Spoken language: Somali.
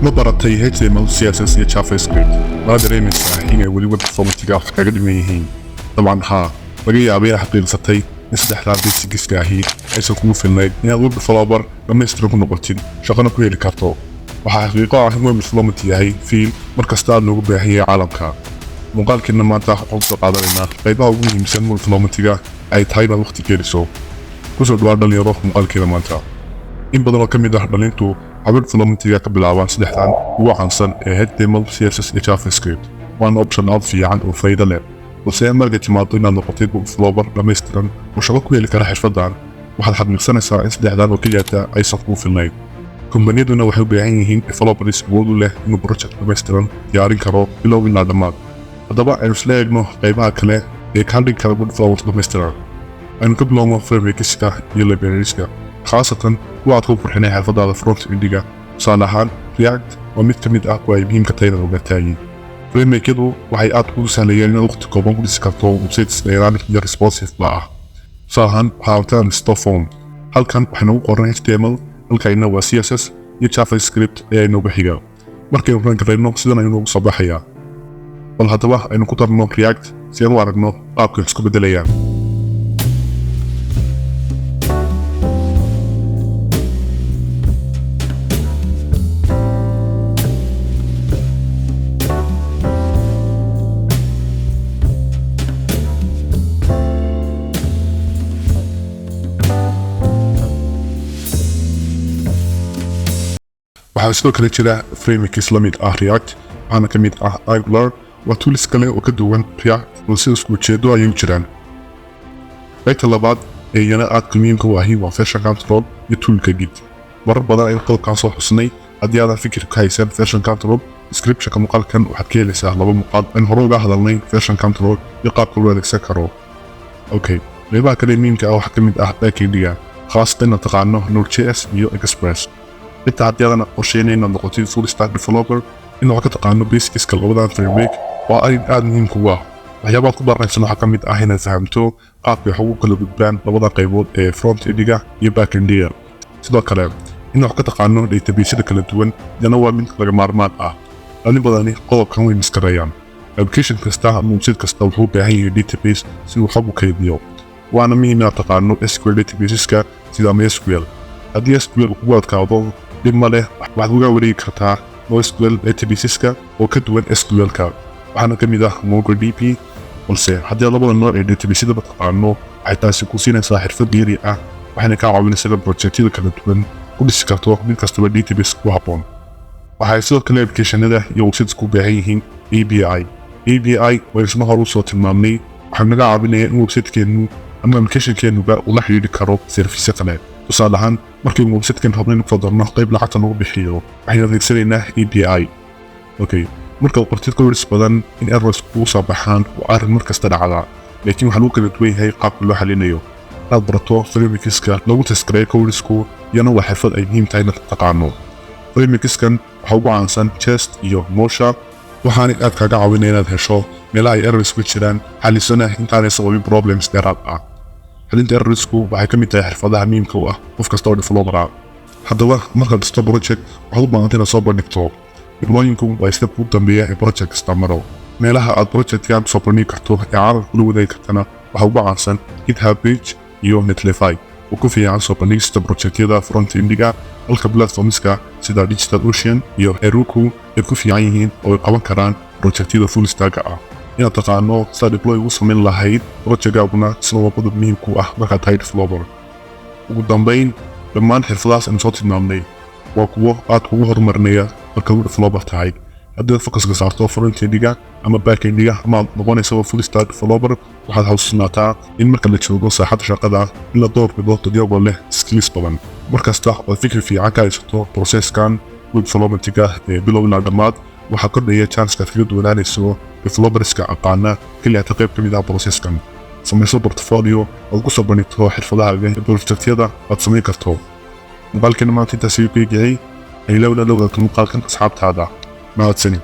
Ma baratay HTML, CSS iyo JavaScript? Ma dareemaysaa inay weli web development-ga wax kaga dhiman yihiin? Dabcan haa. Laga yaabay inaad xaqiiqsatay in saddexdaa basics-ka ahi aysan kugu filnayd inaad web developer dhammaystiran ku noqotid, shaqana ku heli karto. Waxaa xaqiiqo ah in web development yahay field mar kasta aad loogu baahan yahay caalamka. Muuqaalkeena maanta waxaan kusoo qaadanaynaa qaybaha ugu muhiimsan web development-ga ay tahay inaad waqti geliso. Kusoo dhawaad, dhalinyaro, muuqaalkeena maanta. In badan oo ka mid ah dhalintu waxay web development-ga ka bilaabaan saddexdan ugu caansan ee HTML, CSS iyo JavaScript. Waana option aad fiican oo faa'iido leh, balse markay timaado inaad noqotid web developer dhammaystiran oo shaqo ku heli kara xirfadan, waxaad xaqiiqsanaysaa in saddexdan oo keliyata aysan kugu filnayn. Kombaniyaduna waxay u baahan yihiin developers awood u leh inuu project dhammaystiran diyaarin karo bilow ilaa dhammaad. Haddaba aynu isla eegno qaybaha kale ee kaa dhigi kara web developer dhammaystiran. Aynu ka bilowno frameworks-ka iyo libraries-ka, khaasatan kuwa aad ku qurxinay xirfadaada front end-iga. Tusaale ahaan, React waa mid ka mid ah kuwa ay muhiimka tahay inaad ogaataan. Framework-yadu waxay aad kugu sahlayaan inaad waqti kooban ku dhisi karto websites dynamic iyo responsive ba ah. Tusaale ahaan, waxaa rabtaa dhisto form. Halkan waxaa noogu qoran HTML, halkayna waa CSS iyo JavaScript ayaa inoogu xiga. Markaynu run garayno, sidan ayuu noogu soo baxayaa. Bal haddaba aynu ku darno React si aan u aragno qaabka wax isku beddelayaan. Waxaa sidoo kale jira frameworks la mid ah React, waxaana ka mid ah Angular. Waa tools kale oo ka duwan React, balse isku ujeedo ayay u jiraan. Qaybta labaad ee iyana aadka muhiimka u ahi waa version control iyo tool-ka Git. Marar badan aynu qodobkan soo xusnay. Haddii aadan fikir ka haysan version control, description-ka muuqaalkan waxaad ka helaysaa laba muuqaal aan hore uga hadalnay version control iyo qaabka loo adeegsan karo. Okay, qeybaha kale muhiimka ah waxaa ka mid ah backend-iga, khaasatan inaad taqaano Node.js iyo Express. Xitaa haddii aadan qorsheynayn inaad noqotid full stack developer, inaad wax ka taqaano basics-ka labadan framework waa arrin aad muhiim kugu ah. Waxyaabaad ku baranaysan waxaa ka mid ah inaad fahamto qaabka wax ugu kala gudbaan labada qaybood ee front end-iga iyo back end-iga. Sidoo kale, inaad wax ka taqaano database-yada kala duwan iyana waa mid laga maarmaan ah. Dhalin badani qodobkan way miskareeyaan. Application kasta ama website kasta wuxuu u baahan yahay database si uu xog u kaydiyo, waana muhiim inaad taqaano SQL databases-ka sida MySQL. Haddii SQL kugu adkaado, dhib ma leh, waxaad uga wareegi kartaa NoSQL databases-ka oo ka duwan SQL-ka, waxaana ka mid ah MongoDB. Balse haddii aad labada nooc ee database-yadaba taqaano, waxay taasi ku siinaysaa xirfad dheeri ah, waxayna kaa caawinaysaa inaad project-yada kala duwan ku dhisi karto mid kastaba database ku habboon. Waxay sidoo kale application-ada iyo websites ku baahan yihiin API. API waa isna hore usoo tilmaamnay. Waxaa naga caawinaya in website-keennu ama application-keennuba uu la xidhiidhi karo service kale. Tusaale ahaan, markaynu website-kan rabno in kusoo darno qayb lacagta lagu bixiyo, waxaynu adeegsanaynaa API. Okay, markaad qortid codes badan, in errors kugu soo baxaan waa arrin mar kasta dhacda, laakiin waxaa lagu kala duwan yahay qaabka loo xalinayo. Inaad barato frameworks-ka lagu test-gareeyo codes-ku iyana waa xirfad ay muhiim tahay inaad taqaano. Frameworks-kan waxaa ugu caansan Jest iyo Mocha, waxaana aad kaaga caawinaya inaad hesho meelaha ay errors ku jiraan, xalisana intaanay sababin problems dheeraad ah. Xalinta errors-ku waxay ka mid tahay xirfadaha muhiimka u ah qof kasta oo developer ah. Haddaba markaad dhisto project, waxaad u baahantay inaad soo bandhigto. Deploying-ku waa step ugu dambeeya ee project kasta maro. Meelaha aad project-ka soo bandhigi karto ee caalamka kula wadaagi kartana waxaa ugu caansan GitHub page iyo Netlify oo ku fiican soo bandhigista project-yada front end-iga, halka platforms-ka sida Digital Ocean iyo Heroku ay ku fiican yihiin oo ay qaban karaan project-yada full stack ah. Inaad taqaano sida deploy ugu samayn lahayd project-gaaguna isna waa qodob muhiim ku ah markaad tahay developer. Ugu dambayn, dhammaan xirfadahaas aynu soo tilmaamnay waa kuwo aad kugu horumarinaya markaad developer tahay. Haddii aad focus-ka saarto front end-iga ama back end-iga ama aad noqonayso full stack developer, waxaad xasuusnaataa in marka la joogo saaxadda shaqada in la doorbido dadyagoo leh skills badan. Markasta ood fikir fiican ka haysato process-kan web development-iga ee bilow ilaa dhammaad, waxaa kordhaya chance-ka aad kaga duwanaanayso developers-ka aqaana keliya ta qayb ka mid ah process-kan. Samayso portfolio ood ku soo bandhigto xirfadahaaga iyo project-yada aad samayn karto. Muuqaalkeena maanta intaas ayuu ku egyahay. Haylowna la wadaagto muuqaalkan asxaabtaada. Mahadsanin.